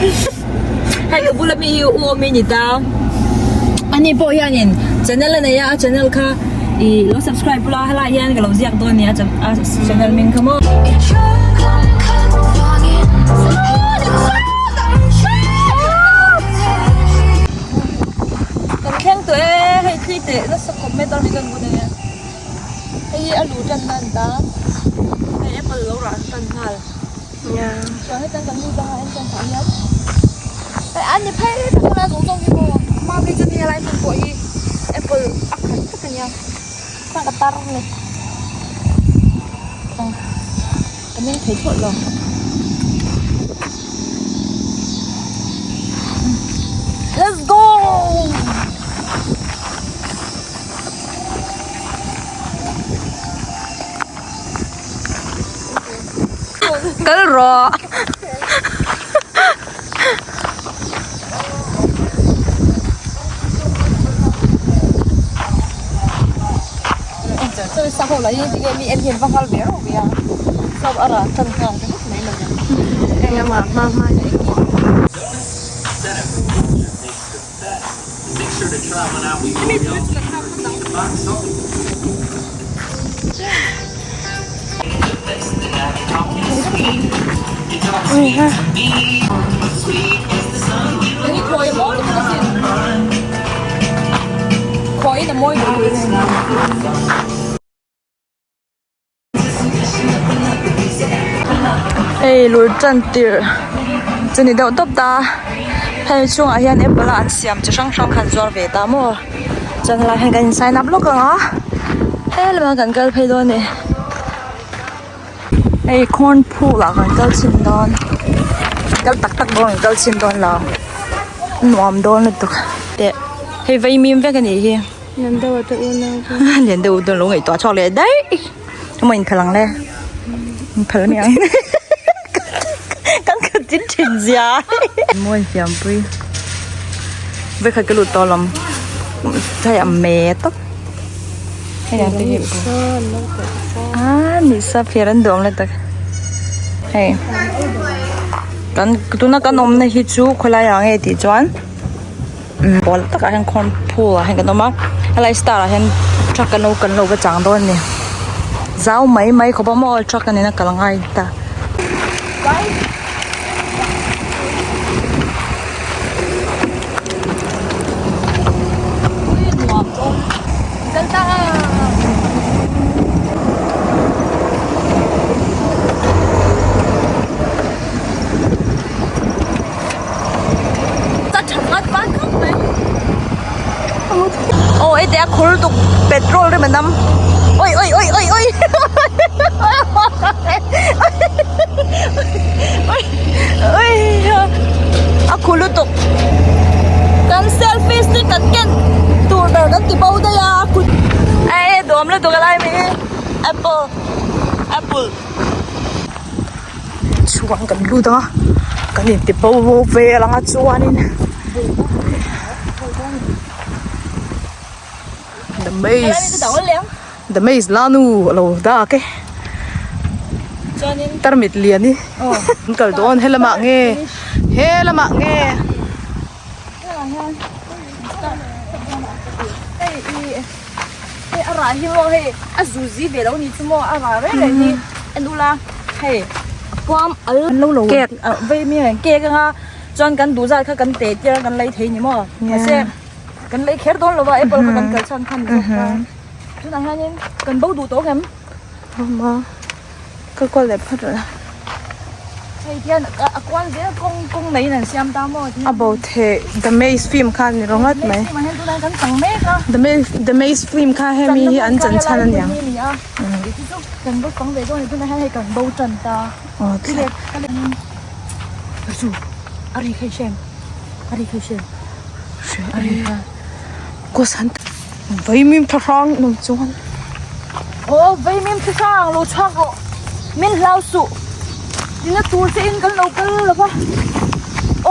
Hei ka bula mi hi u awm i ni ta. Ani pawh hianin channel a nei a, a channel kha i lo subscribe ula helai hian ka lo ziak dawn a ni a channel hming kha maw. Kan thleng tawh e, hei thli teh nasa khawp mai tar mi kan bun ania. Hei hi a lu tan na a ni ta, hei apple lo rah tan nghal. Chuan hetiang kan lut anga en chuan tah hian hei an ni phei tak a zawng zawng hi maw hma phei chuan helai hmun pawh hi apple a khat vek ania chuan ka tar a ni ka meng thei thlawt lo. Let's go! Kal rawh. Hei lur tan tirh chu ni deuh tawp ta hei chungah hian apple a an siam chi hrang hrang kha an zuar ve ta maw chuan helai hian kan in sign up lawk ang a helamah kan kal phei dawn a ni hei corn phul ah kan kal chhin dawn kal tak tak dawn kan kal chhin dawn lo nuam dawn lutuk teh hei vaimim vek a nih hi. Lian deuh a te unau chu. Lian deuh dawn lo ngaihtuah chhuak leh daih. Emaw inphal ang le. Inphal mi ang. Kan khat tin thin zia. Mawi fiampui. Vekhat ka lut tawh lawm. Hei a me tawp. Hei ang te hi. Ah ni sa phir an duam le tak. Hei. Kan tuna kan awmna hi chu khawlai ah nge tih chuan. Pawl takah hian corn pool ah hian kan awm a helai star ah hian truck an lo kan lo va chang dawn a ni zau mai mai khawp a maw truck a nena kal a ngai ta. Aw hei te a khur tuk petrol rem an am oi oi oi oi oi oi oi a khu lutuk kan selfie stick kan ken tur ber kan ti bo daih a kut e duam lutuk a lai mai hi apple apple. Chhuang kan lut ang a kan inti bo bo vel ang a chuanin the maze the maze lanu a lo dak e tarmit lian hi an kal dawn helamah nge helamah nge. Hei a rah hi maw hei a zu zi ve lo ni chu maw a rah reng reng hi en ula hei a puam al lo lo vei mi ang cake anga chuan kan duh zat kha kan teh tir a kan lei thei ni maw mahse kan lei kher dawn lo va apple kha kan kal chhan kha ni zawk a tunah hianin kan bo duh tawh ang em. Ka kual leh phawt rawh. Hei hian a kual zel kawng kawng neiin an siam ta maw? A bo theih The Maze film kha ni rawng ngawt mai. Kan chang mek a. The Maze The Maze film kha hemi hi an chan chhan a niang. Chu kan bo pang ve dawn a ni tunah hian hei kan bo tan ta. Aw tile chu a ri kha i hrem a ri kha i hrem a ri kha. Kusan Vaimim thlahrang nung chuan. Aw vaimim thlahrang lo chhuak rawh min hlau suh tina tur che in kan lo kal lo va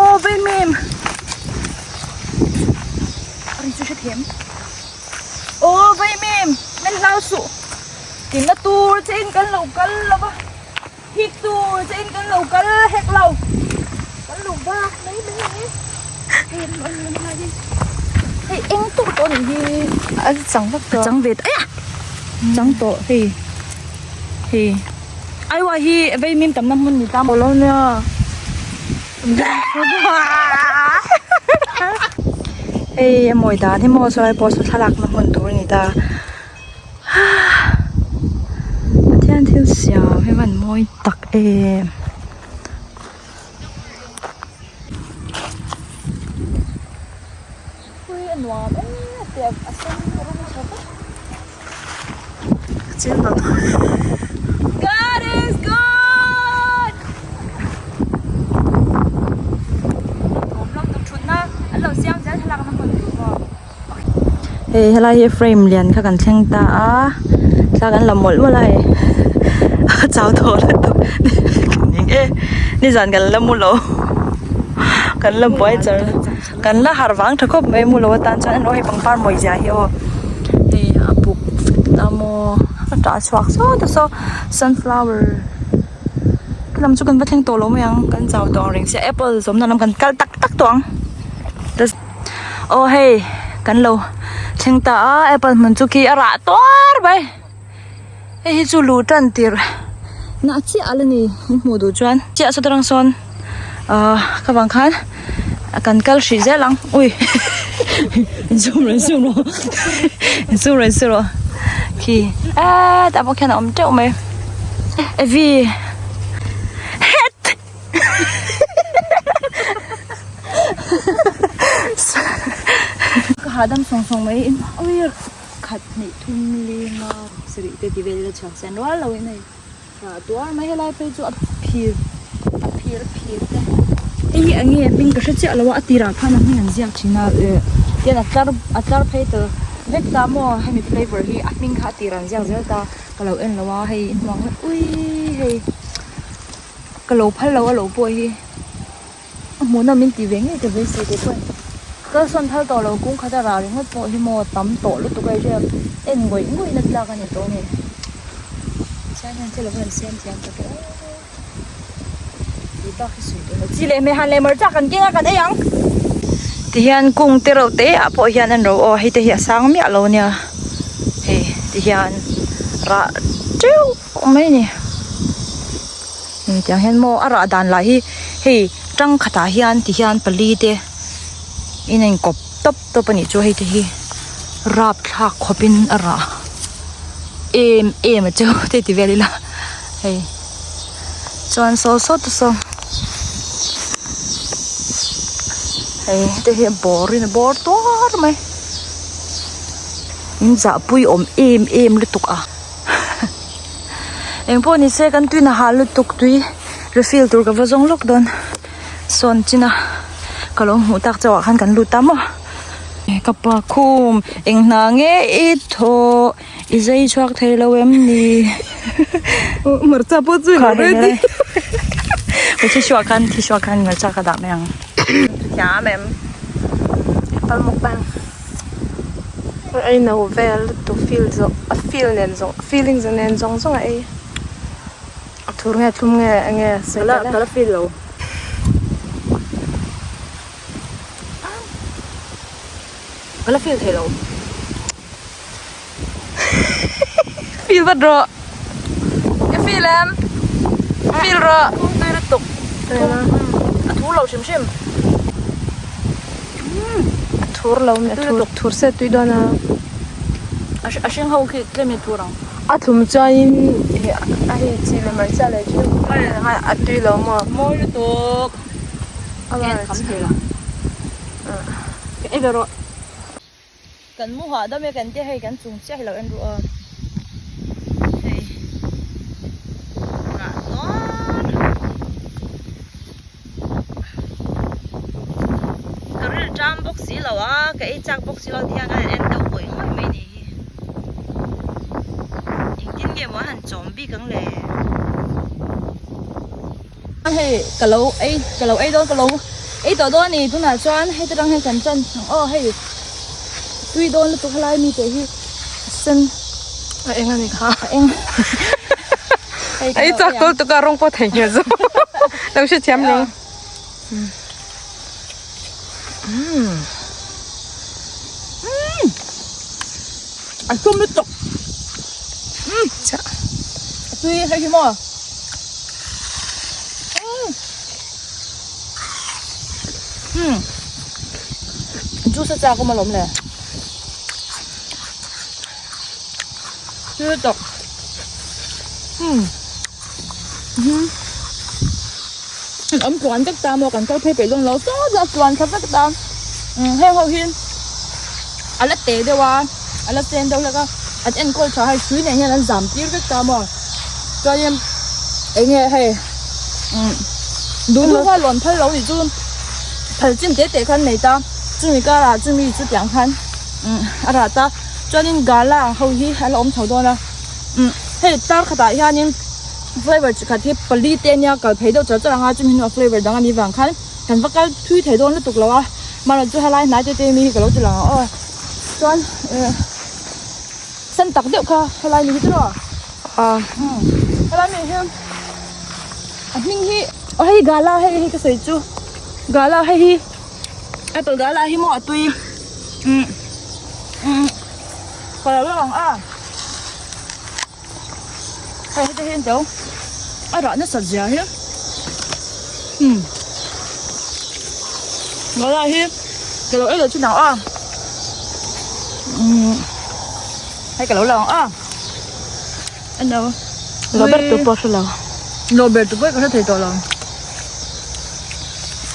aw vaimim a ri chu hre thiam aw vaimim min hlau suh tina tur che in kan lo kal lo va hik tur che in kan lo kal hek lo kan. lo vak mai mai ang e. Hei an an an lai hi. Hei eng tawh tawh anih hi. A chang vak tawh. A chang ve tawh. Chang tawh hei. Hei. Aiwa hi vei mim tamna hmun ni ta maw lo nia. Hei a mawi dan hi maw saw lai pawh saw thlalakna hmun tur a ni ta. Pathian thil siam hi van mawi tak em. Pui a nuam em a tiang a sen rawng tha vek. God is good! Hei helai hi frame lian kha kan thleng ta a thla kan la mawlh mawlh a hei a chau tawh lutuk ning e nizan kan la mu lo kan la buai char kan la harh vang tha khawp mai mu lo atan chuan an aw hei pangpar mawi zia hi aw hei a buk vek ta maw a tah chhuak sawt a saw sunflower ka lam chu kan va thleng tawh lo mai ang kan chau tawh ang reng sia apple zawmna lam kan kal tak tak tawh ang. Aw hei kan lo thleng ta a apple hmun chu khi a rah tuar mai hei hi chu luh tan tirh na chiah a la ni min hmuh duh chuan chiah saw te sawn ahh ka vang khan kan kal hrih zel ang ui insum rawh insum rawh insum rawh insum rawh khi eee tah pawh khian a awm teuh mai evi het. Ka hahdam sawng sawng mai in awir khat hnih thum lima sarih te ti vel ila chhuak sen rual lo in hei rah tuar mai helai phei chu a phir a phir a phir te hei hi eng nge hming ka hre chiah lo a a tirah khan a hming an ziak thin a tian a tlar a tlar phei ta vek ta maw hemi flavour hi a hming kha a tirah an ziak zel ta ka lo en lo a hei inhmuang ui hei. Ka lo phal lo a lo pawh hi a hmuhnawm min tih ve ngei ka beisei te pawh kal sawn phal tawh lo kung khat a rah ringawt pawh hi maw tam tawh lutuk a hriat en ngawih ngawih na tlak a ni tawh a ni chuan hian thil a va han siam thiam tak e aw tih bak hi sawi tur chi leh hmeh han leh hmarcha kan keng a kan ei ang tihian kung te reuh te ah pawh hian an ro aw hei te hi a sang miah lo nia hei tihian rah teuh. Awm mai a ni tiang hian maw a rah dan lah hi hei tang khatah hian ti hian pali te in a inkawp tawp tawp a nih chu hei te hi rapthlak khawp in a rah em em a cheu te ti vel ila hei chuan saw saw te saw hei te hi a bawr in a bawr tuar mai in zahpui awm em em lutuk a. Engpawh ni se kan tuina hah lutuk tui refill tur ka va zawng lawk dawn sawn chin a ka lo hmuh tak chauh ah khan kan lut ta maw ka pa khum eng hna nge i thaw i zai chhuak thei lo em ni hmarcha pawh chu ilo ready thisua khan thisua khan hmarcha ka dah mai ang thiam em apple mukbang. A ei no vel lutuk feel zawh a feel nen zawng feeling nen zawng zawng a ei a thur nge thlum nge enge sawi la ka la feel lo ka la feel thei lo feel vat rawh ka feel em feel rawh thum tui lutuk a thur lo hrim hrim a thur lo a thur thur se tui dawn a a hring ho khi tlem in thur ang a thlum chuanin a hei chi leh hmarcha leh thil a tui lo maw mawi lutuk en kham thei lo ei ve rawh. Kan mu hahdam e kan tia hei kan chung chiah hi lo en ruh a hei rah tuar ka ril ṭam bawk si lo a ka ei chak bawk si lo ti hian a han en deuh ngawih ngawih mai ni hi engtin nge maw a han chawm bik ang le. Hei ka lo ei ka lo ei dawn ka lo ei tawh dawn a ni tunah chuan hei te tang hian kan chan ang aw hei tui dawn lutuk helai mi te hi a sen a eng a ni kha a eng ei chak tawh lutuk a rawng pawh theihnghilh zawk lo hrethiam lo. Umm a hlum lutuk umm a tui hei hi maw umm umm juice a chak awm alawm le tui lutuk umm umm. An tluan vek ta maw kan kal phei peih dawn lo saw chu a tluan thla vek ta umm heng ho hi a la te deuh a a la sen deuh hlek a an enkawl tha hei hrui nen hian an zam tir vek ta maw chuanin eng nge hei umm duh duh kha lawn phal lo nih chu phal chin te te khan nei ta chumi karah chumi chu tiang khan umm a rah ta chuanin gala ang ho hi a la awm chho dawn a umm hei tar khatah hianin. Flavour chi khat hi pali te ania kal phei deuh char char ang a chumi hnuah flavour dang anih vang khan kan va kal thui thei dawn lutuk lo a mahrawn chu helai hnai te te mi hi ka lo ti lang ang aw chuan eh sen tak deuh kha helai mi hi chu rawh umm helai mi hi a hming hi aw hei gala hei hi ka sawi chu gala hei hi apple gala hi maw a tui umm umm ka lo la ang a. Hei heti hi an a rah nasat zia hi umm gala hi ka lo ei leh thin ang a umm hei ka lo la ang a ano Lo ber tur pawh a hre lo lo ber tur pawh ka hre thei tawh lo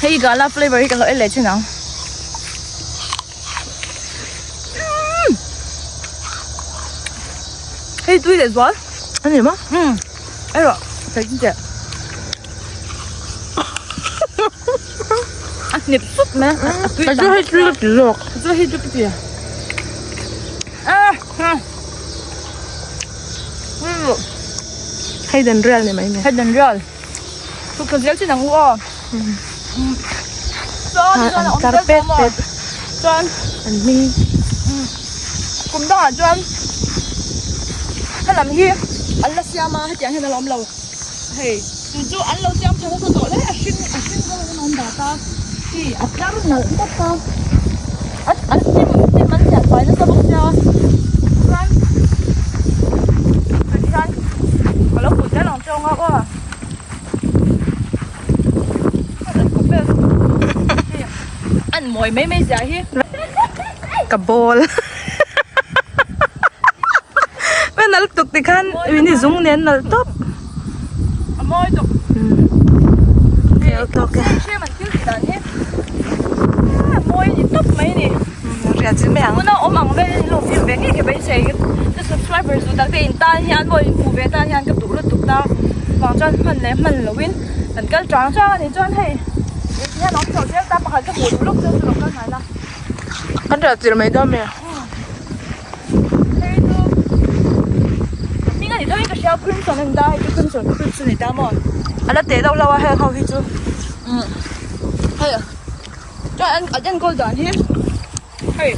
hei gala flavor hi ka lo ei leh thin ang. Hei tui leh zual a ni maw umm erawh ka in teh a hnip sup mai a tui chu hei tui ka ti zawk chu hei tui ka ti hei den rial ni mai hei den rial Chu ka zel chin ang u aw. Chuan chuan a awm zel tawh maw? Chuan an hming kum dangah chuan helam hi an la siam a hetiang hian a la awm lo. Hei chu chu an lo siam tha nasa tawh hle a hring a hring ho hian a awm dat a hei a tlar nalh tawp a an hnim hnim an thian fai nasa bawk sia chuan tihian ka lo pui zel ang che ang a aw. An mawi mai mai zia hi. Ka ball. Ve nal tuk ti khan ui ni zung nen nal tawp. A mawi tuk. Nal tawk e. Hriam an thil tih dan hi. A mawi ni tawp mai ni. Ria chi mai ang. Tuna awm ang vel in lo film ve ngei ka beisei. Ka subscribers duh tak te in tan hian maw in hmuh ve tan hian ka duh lutuk ta. Vang chuan hman leh hman lo in kan kal chang chang a ni chuan hei ti hian awm chho zel ta pakhat ka hmuh duh lawk chuan chu lo kal hnai la. Kan riah chilh mai dawn mi? Hei chu hming a ni deuhin ka hria crimson a ni ta hei chu crimson fruits a ni ta maw a la teh deuh hlauh a heng ho hi chu umm hei chuan an an enkawl dan hi hei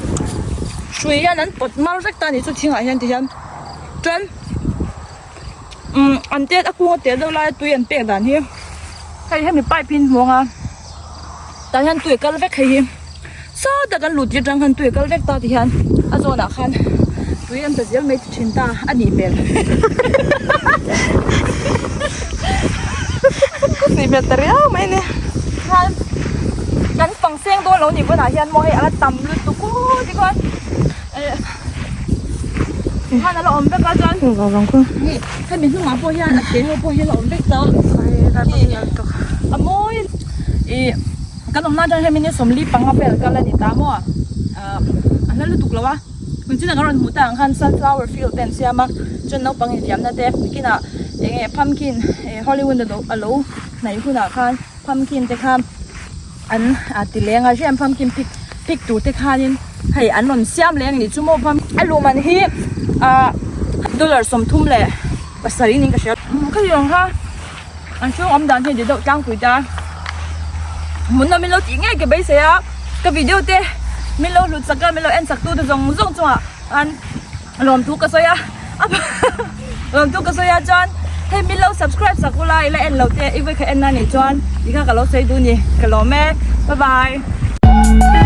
hrui hian an pawt mar vek ta a ni chu thingah hian ti hian chuan umm an tet a kung a tel deuh lai a tui an pek dan hi hei hemi pipe hi an hmuang a tah hian tui a kal vek hei hi sawta kan lut tir tang khan tui a kal vek ta ti hian a zawn ah khan tui an pe zel mai thin ta a nih hmel nih hmel ta riau mai a ni chuan kan fang seng dawn lo nih pawnah hian maw hei a la tam lutuk u tikhuan eh khan a la awm vek a chuan hemi hnungah pawh hian a te ho pawh hi a la awm vek ta a mawi ih kan awm nan chuan hemi ni 45 vel kal a ni ta maw ah a hla lutuk lo a engtin ang a rawn hmuh tak ang khan sunflower field te an siam a chuan naupang infiamna te kinah eng nge pumpkin eh hollywood a lo hnaih hunah khan pumpkin te kha an a ti leng a hriat pumpkin pick pick tur te khanin hei an rawn siam leng anih chu maw pump a luh man hi ah dollar 37 niin ka hria khatiang kha an chhung awm dan hi a ni deuh tlangpui ta hmun a min lo tih ngei ka beisei a ka video te min lo hlut sak a min lo en sak tu te zawng zawng chungah an lawmthu ka sawi a lawmthu ka sawi a chuan hei min lo subscribe sak ula ila en lo te i vawi kha en na nih chuan tikha ka lo sawi duh a ni ka lawm e bye bye.